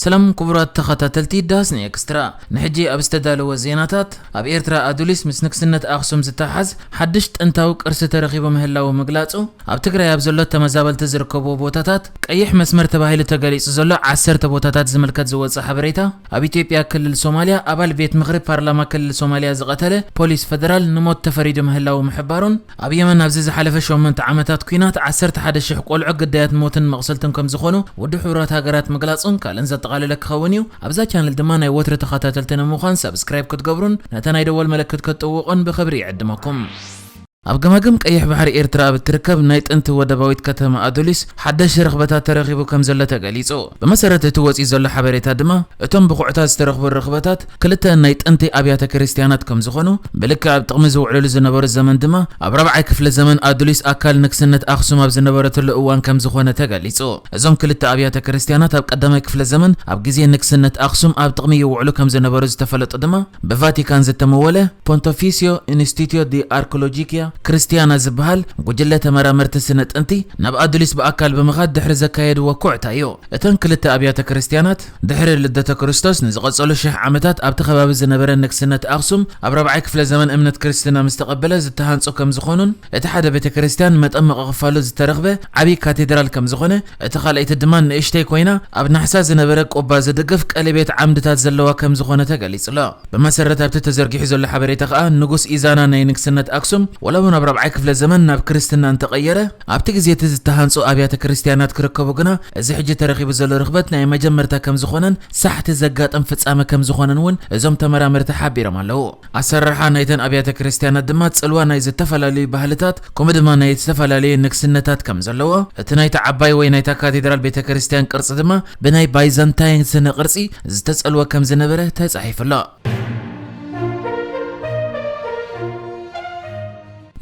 ሰላም ክቡራት ተኸታተልቲ ዳስኒ ኤክስትራ፣ ንሕጂ ኣብ ዝተዳለወ ዜናታት፣ ኣብ ኤርትራ ኣዱሊስ ምስ ንግስነት ኣኽሱም ዝተሓዝ ሓድሽ ጥንታዊ ቅርሲ ተረኺቡ ምህላዉ ምግላጹ፣ ኣብ ትግራይ ኣብ ዘሎ ተመዛበልቲ ዝርከብዎ ቦታታት ቀይሕ መስመር ተባሂሉ ተገሊጹ ዘሎ ዓሰርተ ቦታታት ዝምልከት ዝወጸ ሓበሬታ፣ ኣብ ኢትዮጵያ ክልል ሶማልያ ኣባል ቤት ምኽሪ ፓርላማ ክልል ሶማልያ ዝቐተለ ፖሊስ ፈደራል ንሞት ተፈሪዱ ምህላዉ ምሕባሩን፣ ኣብ የመን ኣብዚ ዝሓለፈ ሸሞንተ ዓመታት ኲናት ዓሰርተ ሓደ ሽሕ ቆልዑ ግዳያት ሞትን መቕሰልትን ከም ዝኾኑ ውድብ ሕቡራት ሃገራት ምግላጹን ካልእን ዘጠቓለለ ክኸውን እዩ። ኣብዛ ቻነል ድማ ናይ ወትሪ ተኸታተልቲ ንምዃን ሳብስክራይብ ክትገብሩን ነታ ናይ ደወል ምልክት ክትጥውቑን ብኽብሪ ይዕድመኩም። ኣብ ገማግም ቀይሕ ባሕሪ ኤርትራ ኣብ እትርከብ ናይ ጥንቲ ወደባዊት ከተማ ኣዱሊስ ሓደሽ ርኽበታት ተረኺቡ ከም ዘሎ ተገሊጹ። ብመሰረት እቲ ወጺኡ ዘሎ ሓበሬታ ድማ፣ እቶም ብኹዕታት ዝተረኽቡ ርኽበታት ክልተ ናይ ጥንቲ ኣብያተ ክርስትያናት ከም ዝኾኑ፣ ብልክዕ ኣብ ጥቕሚ ዝውዕሉሉ ዝነበሩ ዘመን ድማ ኣብ ራብዓይ ክፍለ ዘመን ኣዱሊስ ኣካል ንግስነት ኣኽሱም ኣብ ዝነበረትሉ እዋን ከም ዝኾነ ተገሊጹ። እዞም ክልተ ኣብያተ ክርስትያናት ኣብ ቀዳማይ ክፍለ ዘመን ኣብ ግዜ ንግስነት ኣኽሱም ኣብ ጥቕሚ ይውዕሉ ከም ዝነበሩ ዝተፈለጡ ድማ ብቫቲካን ዝተመወለ ፖንቶፊሲዮ ኢንስቲትዮ ዲ ኣርኮሎጂያ ክርስቲያና ዝበሃል ጉጅለ ተመራመርቲ ስነ ጥንቲ ናብ ኣዱሊስ ብኣካል ብምኻድ ድሕሪ ዘካየድዎ ኩዕታ እዩ። እተን ክልተ ኣብያተ ክርስትያናት ድሕሪ ልደተ ክርስቶስ ንዝቐጸሉ ሽሕ ዓመታት ኣብቲ ከባቢ ዝነበረ ንግስነት ኣኽሱም ኣብ ራብዓይ ክፍለ ዘመን እምነት ክርስትና ምስ ተቐበለ ዝተሃንጹ ከም ዝኾኑን እቲ ሓደ ቤተ ክርስትያን መጠመቒ ክፋሉ ዝተረኽበ ዓብዪ ካቴድራል ከም ዝኾነ እቲ ካልኣይቲ ድማ ንእሽተይ ኮይና ኣብ ናሕሳ ዝነበረ ቁባ ዝድግፍ ቀለቤት ዓምድታት ዘለዋ ከም ዝኾነ ተገሊጹ ኣሎ። ብመሰረት ኣብቲ ተዘርጊሑ ዘሎ ሓበሬታ ከኣ ንጉስ ኢዛና ናይ ንግስነት ኣክሱም ወላ እውን ኣብ ራብዓይ ክፍለ ዘመን ናብ ክርስትና እንተቐየረ ኣብቲ ግዜ እቲ ዝተሃንጹ ኣብያተ ክርስትያናት ክርከቡ ግና እዚ ሕጂ ተረኺቡ ዘሎ ርኽበት ናይ መጀመርታ ከም ዝኾነን ሳሕቲ ዘጋጠም ፍጻመ ከም ዝኾነን እውን እዞም ተመራመርቲ ሓቢሮም ኣለዉ። ኣሰራርሓ ናይተን ኣብያተ ክርስትያናት ድማ ጽልዋ ናይ ዝተፈላለዩ ባህልታት ከምኡ ድማ ናይ ዝተፈላለዩ ንግስነታት ከም ዘለዎ፣ እቲ ናይታ ዓባይ ወይ ናይታ ካቴድራል ቤተ ክርስትያን ቅርጺ ድማ ብናይ ባይዛንታይን ስነ ቅርጺ ዝተጸልወ ከም ዝነበረ ተጻሒፉ ኣሎ።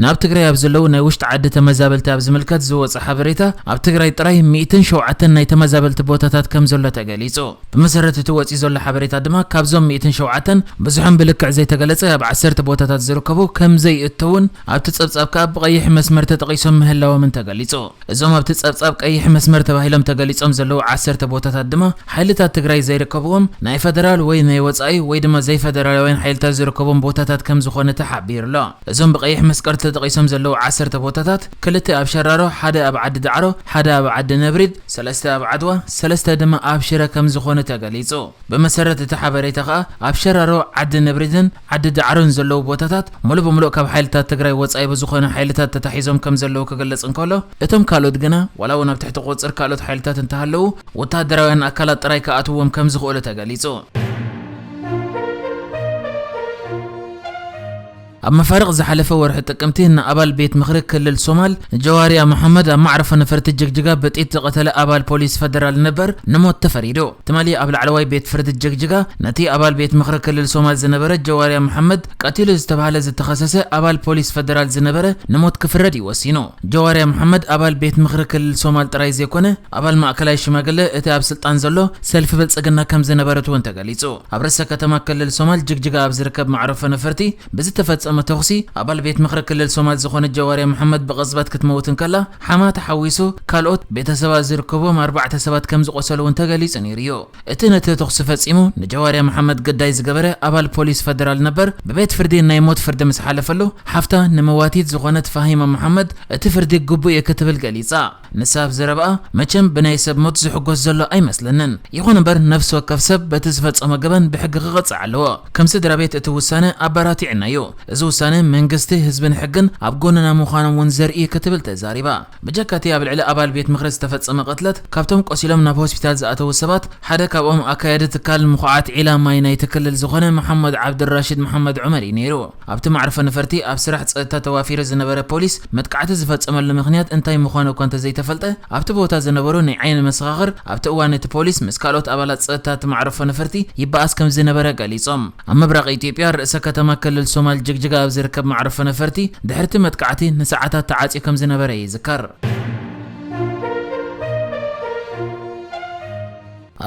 ናብ ትግራይ ኣብ ዘለዉ ናይ ውሽጢ ዓዲ ተመዛበልቲ ኣብ ዝምልከት ዝወጸ ሓበሬታ፣ ኣብ ትግራይ ጥራይ ሚእትን ሸውዓተን ናይ ተመዛበልቲ ቦታታት ከም ዘሎ ተገሊጹ። ብመሰረት እቲ ወጺኡ ዘሎ ሓበሬታ ድማ፣ ካብዞም ሚእትን ሸውዓተን ብዙሖም ብልክዕ ዘይተገለጸ ኣብ ዓሰርተ ቦታታት ዝርከቡ ከም ዘይእተውን ኣብቲ ጸብጻብ ከኣ ብቐይሕ መስመር ተጠቒሶም ምህላዎምን ተገሊጹ። እዞም ኣብቲ ጸብጻብ ቀይሕ መስመር ተባሂሎም ተገሊጾም ዘለዉ ዓሰርተ ቦታታት ድማ ሓይልታት ትግራይ ዘይርከብዎም ናይ ፈደራል ወይ ናይ ወጻኢ ወይ ድማ ዘይፈደራላውያን ሓይልታት ዝርከቦም ቦታታት ከም ዝኾነ ተሓቢሩ ኣሎ። እዞም ብቐይሕ መስቀል ተጠቒሶም ዘለዉ ዓሰርተ ቦታታት፣ ክልተ ኣብ ሸራሮ፣ ሓደ ኣብ ዓዲ ዳዕሮ፣ ሓደ ኣብ ዓዲ ነብሪድ፣ ሰለስተ ኣብ ዓድዋ፣ ሰለስተ ድማ ኣብ ሽረ ከም ዝኾነ ተገሊጹ። ብመሰረት እቲ ሓበሬታ ከኣ፣ ኣብ ሸራሮ፣ ዓዲ ነብሪድን ዓዲ ዳዕሮን ዘለዉ ቦታታት ሙሉእ ብሙሉእ ካብ ሓይልታት ትግራይ ወጻኢ ብዝኾነ ሓይልታት ተታሒዞም ከም ዘለዉ ክግለጽ እንከሎ፣ እቶም ካልኦት ግና ዋላ እውን ኣብ ትሕቲ ቁጽጽር ካልኦት ሓይልታት እንተሃለዉ፣ ወተሃደራውያን ኣካላት ጥራይ ክኣትውዎም ከም ዝኽእሉ ተገሊጹ። ኣብ መፋርቕ ዝሓለፈ ወርሒ ጥቅምቲ ንኣባል ቤት ምኽሪ ክልል ሶማል ጀዋርያ መሓመድ ኣብ ማዕረፎ ነፈርቲ ጅግጅጋ ብጥይት ዝቐተለ ኣባል ፖሊስ ፈደራል ነበር ንሞት ተፈሪዱ። ትማሊ ኣብ ላዕለዋይ ቤት ፍርዲ ጅግጅጋ ነቲ ኣባል ቤት ምኽሪ ክልል ሶማል ዝነበረ ጀዋርያ መሓመድ ቀቲሉ ዝተባህለ ዝተኸሰሰ ኣባል ፖሊስ ፈደራል ዝነበረ ንሞት ክፍረድ እዩ ወሲኑ። ጀዋርያ መሓመድ ኣባል ቤት ምኽሪ ክልል ሶማል ጥራይ ዘይኮነ፣ ኣባል ማእከላይ ሽማግለ እቲ ኣብ ስልጣን ዘሎ ሰልፊ ብልጽግና ከም ዝነበረት እውን ተገሊጹ። ኣብ ርእሰ ከተማ ክልል ሶማል ጅግጅጋ ኣብ ዝርከብ ማዕረፎ ነፈርቲ ብዝተፈጸመ ተኹሲ ኣባል ቤት ምኽሪ ክልል ሶማል ዝኾነት ጀዋርያ መሓመድ ብቕጽበት ክትመውት እንከላ፣ ሓማ ተሓዊሱ ካልኦት ቤተሰባ ዝርከብዎም ኣርባዕተ ሰባት ከም ዝቖሰሉ እውን ተገሊጹ ነይሩ እዩ። እቲ ነቲ ተኹሲ ፈጺሙ ንጀዋርያ መሓመድ ግዳይ ዝገበረ ኣባል ፖሊስ ፈደራል ነበር ብቤት ፍርዲ ናይ ሞት ፍርዲ ምስ ሓለፈሉ፣ ሓፍታ ንመዋቲት ዝኾነት ፋሂማ መሓመድ እቲ ፍርዲ ግቡእ እዩ ክትብል ገሊጻ። ንሳ ኣብ ዘረባኣ፣ "መቸም ብናይ ሰብ ሞት ዝሕጎስ ዘሎ ኣይመስለንን። ይኹን እምበር ነፍሲ ወከፍ ሰብ በቲ ዝፈጸሞ ገበን ብሕጊ ክቐጽዕ ኣለዎ። ከም ስድራ ቤት እቲ ውሳነ ኣበራቲዕና እዩ። እዚ ውሳነ መንግስቲ፣ ህዝብን ሕግን ኣብ ጎንና ምዃኖም እውን ዘርኢ እዩ" ክትብል ተዛሪባ። ብጀካ እቲ ኣብ ልዕሊ ኣባል ቤት ምኽሪ ዝተፈጸመ ቅትለት፣ ካብቶም ቆሲሎም ናብ ሆስፒታል ዝኣተዉ ሰባት ሓደ ካብኦም ኣካያዲ ትካል ምኹዓት ዒላ ማይ ናይቲ ክልል ዝኾነ መሓመድ ዓብድራሽድ መሓመድ ዑመር እዩ ነይሩ። ኣብቲ ማዕርፎ ነፈርቲ ኣብ ስራሕ ጸጥታ ተዋፊሩ ዝነበረ ፖሊስ መጥቃዕቲ ዝፈጸመሉ ምኽንያት እንታይ ምዃኑ እኳ እንተዘይተፈልጠ፣ ኣብቲ ቦታ ዝነበሩ ናይ ዓይኒ መሰኻኽር ኣብቲ እዋን እቲ ፖሊስ ምስ ካልኦት ኣባላት ጸጥታ እቲ ማዕርፎ ነፈርቲ ይበኣስ ከም ዝነበረ ገሊጾም። ኣብ ምብራቕ ኢትዮጵያ ርእሰ ከተማ ክልል ሶማል ጅግጅጋ ኣብ ዝርከብ ማዕርፎ ነፈርቲ ድሕርቲ መጥቃዕቲ ንሰዓታት ተዓጽዩ ከም ዝነበረ ይዝከር።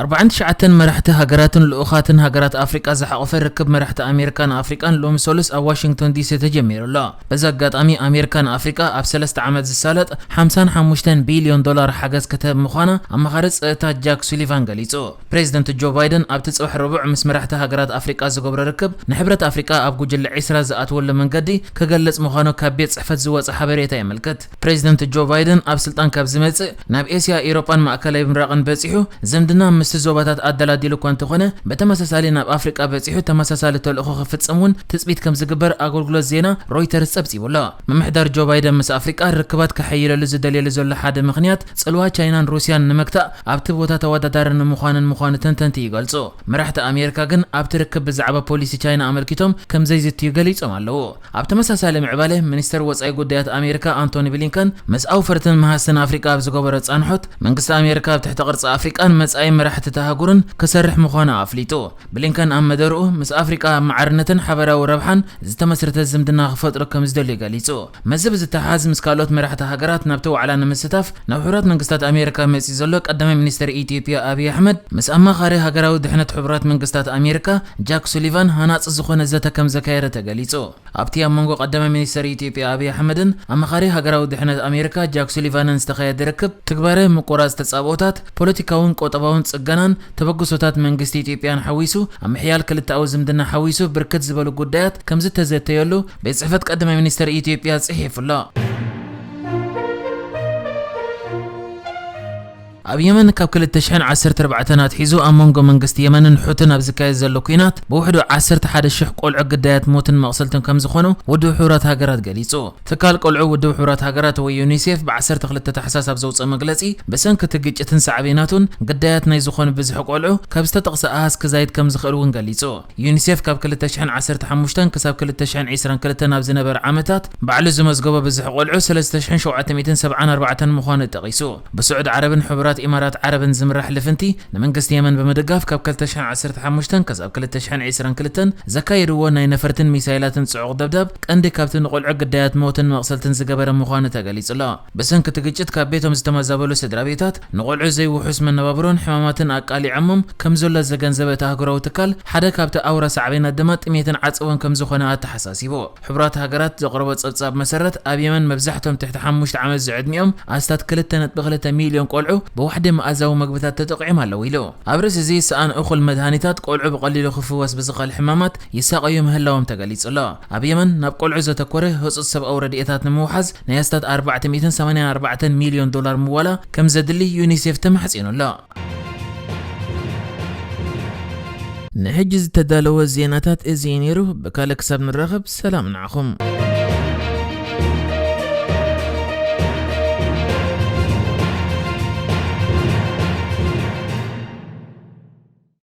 ኣርባዓን ትሽዓተን መራሕቲ ሃገራትን ልኡኻትን ሃገራት ኣፍሪቃ ዝሓቖፈ ርክብ መራሕቲ ኣሜሪካን ኣፍሪቃን ሎሚ ሰሉስ ኣብ ዋሽንግቶን ዲሲ ተጀሚሩ ኣሎ። በዚ ኣጋጣሚ ኣሜሪካን ኣፍሪቃ ኣብ ሰለስተ ዓመት ዝሳለጥ ሓምሳን ሓሙሽተን ቢልዮን ዶላር ሓገዝ ክትህብ ምዃና ኣማኻሪ ጸጥታ ጃክ ሱሊቫን ገሊጹ። ፕሬዚደንት ጆ ባይደን ኣብቲ ጽባሕ ረቡዕ ምስ መራሕቲ ሃገራት ኣፍሪቃ ዝገብሮ ርክብ ንሕብረት ኣፍሪቃ ኣብ ጉጅለ ዒስራ ዝኣትወሉ መንገዲ ክገልጽ ምዃኑ ካብ ቤት ጽሕፈት ዝወጸ ሓበሬታ የመልክት። ፕሬዚደንት ጆ ባይደን ኣብ ስልጣን ካብ ዝመጽእ ናብ ኤስያ፣ ኤውሮጳን ማእከላይ ምብራቕን በጺሑ ዝምድና ምስቲ ዞባታት ኣደላዲሉ እኳ እንተኾነ፣ ብተመሳሳሊ ናብ ኣፍሪቃ በጺሑ ተመሳሳሊ ተልእኾ ክፍጽም እውን ትጽቢት ከም ዝግበር ኣገልግሎት ዜና ሮይተርስ ጸብጺቡ ኣሎ። ምምሕዳር ጆ ባይደን ምስ ኣፍሪቃ ርክባት ከሐይለሉ ዝደልየሉ ዘሎ ሓደ ምኽንያት ጽልዋ ቻይናን ሩስያን ንምግታእ ኣብቲ ቦታ ተወዳዳሪ ንምዃንን ምዃኑ ተንተንቲ ይገልጹ። መራሕቲ ኣሜሪካ ግን ኣብቲ ርክብ ብዛዕባ ፖሊሲ ቻይና ኣመልኪቶም ከም ዘይዝትዩ ገሊጾም ኣለዉ። ኣብ ተመሳሳሊ ምዕባለ፣ ሚኒስተር ወጻኢ ጉዳያት ኣሜሪካ ኣንቶኒ ብሊንከን ምስ ኣውፈርትን መሃዝትን ኣፍሪቃ ኣብ ዝገበሮ ጻንሖት፣ መንግስቲ ኣሜሪካ ኣብ ትሕቲ ቅርጺ ኣፍሪቃን መጻኢ መራሕቲ እታ ኣህጉርን ክሰርሕ ምዃኑ ኣፍሊጡ። ብሊንከን ኣብ መደርኡ፣ ምስ ኣፍሪቃ ኣብ ማዕርነትን ሓበራዊ ረብሓን ዝተመስረተ ዝምድና ክፈጥሩ ከም ዝደልዩ ገሊጹ። ምስዚ ብዝተሓሓዝ፣ ምስ ካልኦት መራሕቲ ሃገራት ናብቲ ዋዕላ ንምስታፍ ናብ ሕቡራት መንግስታት ኣሜሪካ መጺኡ ዘሎ ቀዳማይ ሚኒስተር ኢትዮጵያ ኣብይ ኣሕመድ፣ ምስ ኣማኻሪ ሃገራዊ ድሕነት ሕቡራት መንግስታት ኣሜሪካ ጃክ ሱሊቫን ሃናጺ ዝኾነ ዘተ ከም ዘካየደ ተገሊጹ። ኣብቲ ኣብ መንጎ ቀዳማይ ሚኒስተር ኢትዮጵያ ኣብይ ኣሕመድን ኣማኻሪ ሃገራዊ ድሕነት ኣሜሪካ ጃክ ሱሊቫንን ዝተኻየደ ርክብ፣ ትግባረ ምቁራጽ ተጻብኦታት፣ ፖለቲካውን ቁጠባውን ጽገናን ተበግሶታት መንግስቲ ኢትዮጵያን ሓዊሱ፣ ኣብ ምሕያል ክልተኣዊ ዝምድና ሓዊሱ ብርክት ዝበሉ ጉዳያት ከም ዝተዘተየሉ ቤት ጽሕፈት ቀዳማይ ሚኒስተር ኢትዮጵያ ጽሒፉ ኣሎ። ኣብ የመን ካብ ክልተ ሽሕን ዓሰርተ ኣርባዕተን ኣትሒዙ ኣብ መንጎ መንግስቲ የመንን ሑትን ኣብ ዝካየድ ዘሎ ኲናት ብውሕዱ ዓሰርተ ሓደ ሽሕ ቆልዑ ግዳያት ሞትን መቕሰልትን ከም ዝኾኑ ውድብ ሕቡራት ሃገራት ገሊጹ። ትካል ቆልዑ ውድብ ሕቡራት ሃገራት ወይ ዩኒሴፍ ብ ዓሰርተ ክልተ ታሕሳስ ኣብ ዘውጽኦ መግለጺ፣ ብሰንኪ እቲ ግጭትን ሳዕቤናቱን ግዳያት ናይ ዝኾኑ ብዝሒ ቆልዑ ካብ ዝተጠቕሰ ኣሃዝ ክዛይድ ከም ዝኽእል እውን ገሊጹ። ዩኒሴፍ ካብ ክልተ ሽሕን ዓሰርተ ሓሙሽተን ክሳብ ክልተ ሽሕን ዕስራን ክልተን ኣብ ዝነበረ ዓመታት ባዕሉ ዝመዝገቦ ብዝሒ ቆልዑ ሰለስተ ሽሕን ሸውዓተ ሚእትን ሰብዓን ኣርባዕተን ምዃኑ ጠቒሱ። ብስዑድ ዓረብን ሕቡራት ኢማራት ዓረብን ዝምራሕ ልፍንቲ ንመንግስቲ የመን ብምድጋፍ ካብ ክልተ ሽሕን ዓሰርተ ሓሙሽተን ክሳብ ክልተ ሽሕን ዕስራን ክልተን ዘካየድዎ ናይ ነፈርትን ሚሳይላትን ጽዑቕ ደብዳብ ቀንዲ ካብቲ ንቆልዑ ግዳያት ሞትን መቕሰልትን ዝገበረ ምዃኑ ተገሊጹ ኣሎ። ብሰንኪ እቲ ግጭት ካብ ቤቶም ዝተመዛበሉ ስድራ ቤታት ንቆልዑ ዘይውሑስ መነባብሮን ሕማማትን ኣቃሊዖሞም ከም ዘሎ ዘገንዘበ እቲ ኣህጉራዊ ትካል፣ ሓደ ካብቲ ኣውራ ሳዕቤናት ድማ ጥሜትን ዓጸቦን ከም ዝኾነ ኣተሓሳሲቡ። ሕቡራት ሃገራት ዘቕረቦ ጸብጻብ መሰረት፣ ኣብ የመን መብዛሕቶም ትሕቲ ሓሙሽተ ዓመት ዝዕድሚኦም ኣስታት ክልተ ነጥቢ ክልተ ሚልዮን ቆልዑ ብዋሕዲ መኣዛዊ መግብታት ተጠቒዖም ኣለዉ ኢሉ። ኣብ ርእሲ እዚ፣ ሰኣን እኹል መድሃኒታት፣ ቆልዑ ብቐሊሉ ክፍወስ ብዝኽእል ሕማማት ይሳቐዩ ምህላዎም ተገሊጹ ኣሎ። ኣብ የመን ናብ ቆልዑ ዘተኮረ ህጹጽ ሰብኣዊ ረድኤታት ንምውሓዝ ናይ ኣስታት ኣርባዕተ ሚእትን ሰማንያን ኣርባዕተን ሚልዮን ዶላር ምዋላ ከም ዘድሊ ዩኒሴፍ ተማሕጺኑ ኣሎ። ንሕጂ ዝተዳለወ ዜናታት እዚ እዩ ነይሩ። ብካልእ ክሳብ ንራኸብ፣ ሰላም ንዓኹም።